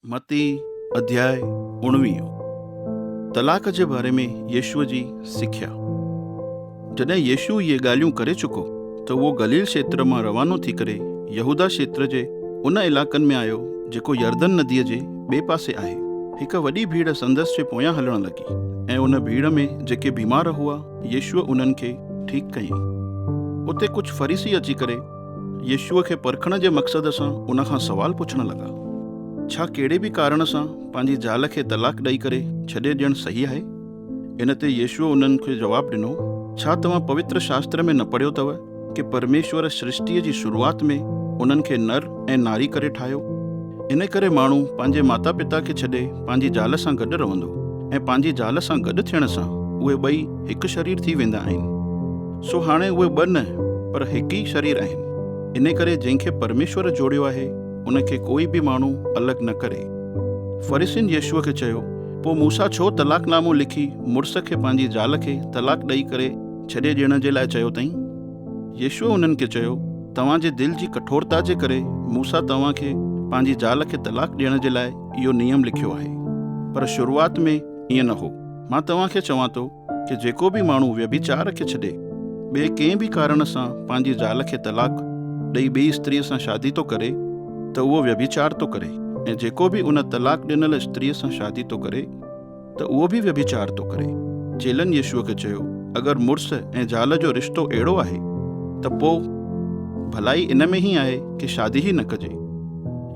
متي اڌياء اڻويهون. طلاق جي باري ۾ يسوع جي سکيا. جڏهن يسوع اهي ڳالهيون ڪري چڪو ته اهو گليل کيتر مان روانو ٿي ڪري يهوداه کيتر جي ان علائقن ۾ آيو جيڪو يردن نديء جي ٻئي پاسي آهي. هڪ وڏي ڀيڙ سندس جي پويان هلڻ لڳي ۽ ان ڀيڙ ۾ جيڪي بيمار هئا يسوع انهن کي ٺيڪ ڪيائين. اتي ڪجهه فريسي اچي ڪري يسوع کي پرکڻ جي مقصد سان ان کان سوال پڇڻ لڳا، ڇا ڪهڙي به ڪارڻ سان پنهنجي زال کي طلاق ڏئي ڪري ڇڏي ڏيڻ صحيح آهي؟ ان تي يسوع انهن کي جواب ڏنو، ڇا توهان پوتر شاستر ۾ نه پڙهيو اٿو ڪي پرميشور سرشٽيء جي شروعات ۾ انهن کي نر ۽ ناري ڪري ٺاهيو؟ ان ڪري ماڻهو پنهنجي ماتا پتا کي ڇڏي پنهنجي زال سان گڏ رهندو ۽ پنهنجي زال سان گڏ ٿيڻ سان اهي ٻئي هڪ شرير ٿي ويندا آهن. سو هاڻي اهي ٻه نه پر هڪ ئي شرير آهن. انهي ڪري جنهن کي پرميشور جوڙيو آهي، ان کي ڪوئي به ماڻهو الڳ نه ڪري. فريسين يسوع کي چيو، پوء موسيٰ ڇو طلاق نامو لکي مڙس کي پنهنجي زال کي طلاق ڏئي ڪري ڇڏي ڏيڻ جي لاء چيو اٿائين؟ يسوع انهن کي چيو، توهان جي دل جي ڪٺورتا جي ڪري موسيٰ توهان کي پنهنجي زال کي طلاق ڏيڻ جي لاء اهو نيم لکيو آهي، پر شروعات ۾ ائين نه هو. مان توهان کي چوان ٿو ته جيڪو به ماڻهو ويڀچار کي ڇڏي، ٻئي ڪنهن به ڪارڻ سان پنهنجي زال کي طلاق ڏئي ٻي استريء سان شادي ٿو ڪري ته اهو ويڀچار ٿو ڪري ۽ جيڪو به ان طلاق ڏنل استريء سان شادي ٿو ڪري ته اهو به ويڀچار ٿو ڪري. چيلن يسوع کي چيو، اگر مڙس ۽ زال جو رشتو اهڙو آهي ته پوء ڀلائي ان ۾ ئي آهي ڪي شادي ئي نه ڪجي.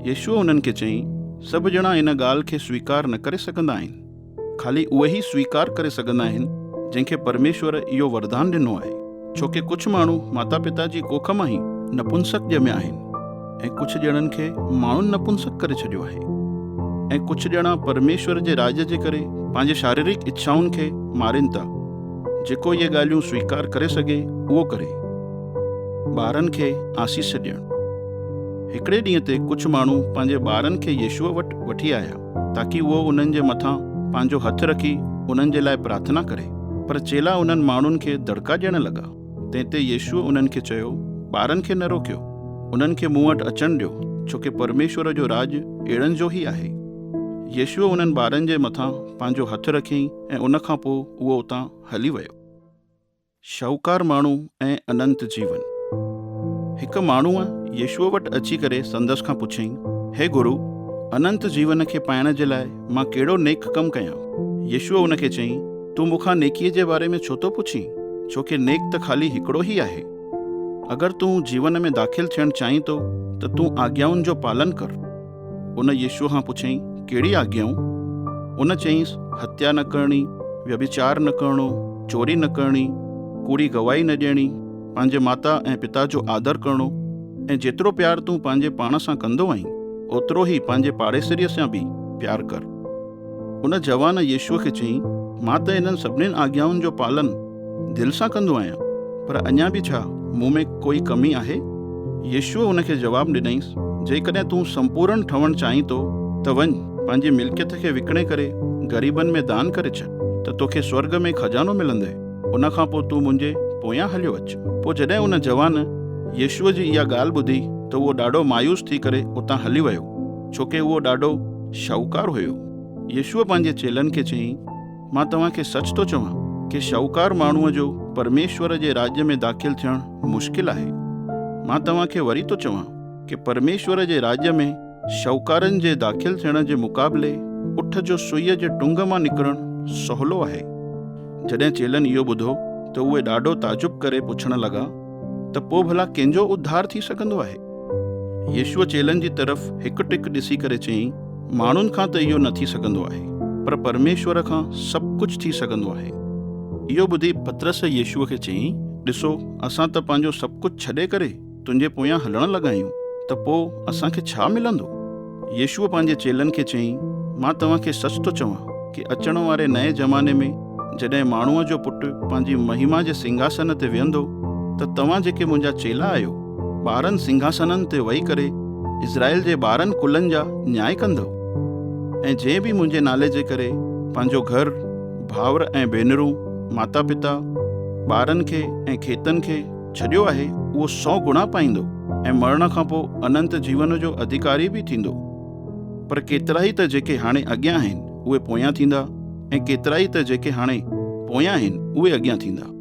يسوع انهن کي چيائين، سڀ ڄڻا ان ڳالهه کي سويڪار نه ڪري سگهندا آهن. خالي اهي ئي سويڪار ڪري سگهندا آهن جنهن کي پرميشور اهو وردان ڏنو آهي. ڇو ڪي ڪجهه ماڻهو ماتا پتا جي ڪوک مان ئي نپنسڪ ڄميا آهن ۽ ڪجهه ڄڻن کي ماڻهن نپنسڪ ڪري ڇڏيو آهي ۽ ڪجهه ڄڻا پرميشور جي راڄ جي ڪري پنهنجي شاريرڪ اڇائن کي مارين ٿا. جيڪو اهي ڳالهيون سويڪار ڪري سگهي اهو ڪري. ٻارن کي آسيس ڏيڻ. هڪڙي ڏينهن تي ڪجهه ماڻهو پنهنجي ٻارن کي يسوع وٽ وٺي آيا. تاڪي اهو انهن جي مٿان پنهنجو هٿ رکي انهن جي لاء پرارٿنا ڪري. پر چيلا انهن ماڻهن کي دڙڪا ڏيڻ لڳا. تنهن تي يسوع انهن کي چيو، ٻارن کي نه روڪيو، انهن کي مون وٽ اچڻ ڏيو، ڇو ڪي پرميشور جو راڄ اهڙن جو ئي آهي. يسوع انهن ٻارن جي مٿان پنهنجو هٿ رکيائين ۽ ان کان پوء اهو اتان هلي ويو. شاهوڪار ماڻهو ۽ اننت جيون. هڪ ماڻهوء يسوع وٽ اچي ڪري سندس کان پڇيائين، هي گرو، اننت جيون کي پائڻ جي لاء مان ڪهڙو نيڪ ڪم ڪيان؟ يسوع ان کي چيائين، تون مون کان نيڪيء جي باري ۾ ڇو ٿو پڇين؟ ڇو ڪي نيڪ ته خالي هڪڙو ئي آهي. اگر تون جيون ۾ داخل ٿيڻ چاهين ٿو ته تون آگيائن جو پالن ڪر. ان يسوع کان پڇيائين، ڪهڙي آگيائون؟ ان چيائينس، هتيا نه ڪرڻي، ويڀچار نه ڪرڻو، چوري نه ڪرڻي، ڪوڙي گواهي نه ڏيڻي، پنهنجي ماتا ۽ پتا جو آدر ڪرڻو ۽ جيترو پيار تون پنهنجي پاڻ سان ڪندو آهين، اوترو ئي پنهنجي پاڙيسريء سان به پيار ڪر. ان جوان يسوع کي چيائين، مان ته انهن سڀنين آگيائن جو پالن دل سان ڪندو آهيان، پر اڃا به ڇا مون ۾ ڪوئي ڪمي آهي؟ يسوع ان کي جواب ڏنائينس، جيڪڏهن تون سمپورڻ ٺهڻ چاهين ٿو ته وڃ، پنهنجي ملڪيت کي وڪڻي ڪري غريبن ۾ دان ڪري ڇڏ، ته توکي سورڳ ۾ خزانو ملندء. ان کان پوء تون منهنجي پويان هليو اچ. پوء جڏهن ان جوان يسوع جي اها ڳالهه ٻڌي ته اهو ڏاڍو مايوس ٿي ڪري اتان هلي ويو، ڇوڪه اهو ڏاڍو شاهوڪار هيو. يسوع پنهنجي چيلن کي چيائين، مان توهان کي سچ ٿو چوان ڪي شاهوڪار ماڻهوء جو پرميشور جي راڄ ۾ داخل ٿيڻ مشڪل آهي. مان توهان کي وري ٿو چوان ڪي پرميشور جي راڄ ۾ شاهوڪارن جي داخل ٿيڻ جي مقابلي اٺ جو سوئيء جي ٽنگ مان نڪرڻ سولو آهي. جڏهن چيلن اهو ٻڌو ته اهي ڏاڍو تعجب ڪري پڇڻ لڳا ته پوء ڀلا ڪنهن جو اڌار ٿي سگهندو آهي؟ يسوع چيلن جي طرف هڪ ٽڪ ڏسي ڪري چيائين، ماڻهن کان ته اهو نه ٿي سگهندو آهي، پر پرميشور کان سڀ ڪجهه ٿي سگهندو آهي. اهو ٻڌي پطرس يسوع کي چيائين، ڏسو، اسان ته پنهنجو سڀ ڪجهه ڇڏي ڪري تنهنجي پويان هلڻ لڳا آهيون، ته پوء اسان کي ڇا ملندو؟ يسوع پنهنجي چيلن کي چيائين، مان توهان کي سچ ٿو چوان ڪي اچڻ واري نئين زماني ۾ جڏهن ماڻهوء جو پٽ پنهنجي مهما جي سنگهاسن تي ويهندو ته توهان جيڪي منهنجا چيلا آهيو، 12 سنگهاسنن تي ويهي ڪري اسرائيل جي 12 ڪلن جا نياء ڪندؤ. ۽ جنهن به منهنجي نالي جي ڪري پنهنجو گهر، ڀائر ۽ ڀينرون، ماتا پتا، ٻارن کي ۽ کيتن کي ڇڏيو آهي، اهو سئو گڻا پائيندو ۽ مرڻ کان پوء اننت جيون جو اڌيڪاري به ٿيندو. پر ڪيترائي ته جيڪي هاڻي اڳيان آهن، اهي پويان ٿيندا، ۽ ڪيترائي ته جيڪي هاڻي پويان آهن، اهي اڳيان ٿيندا.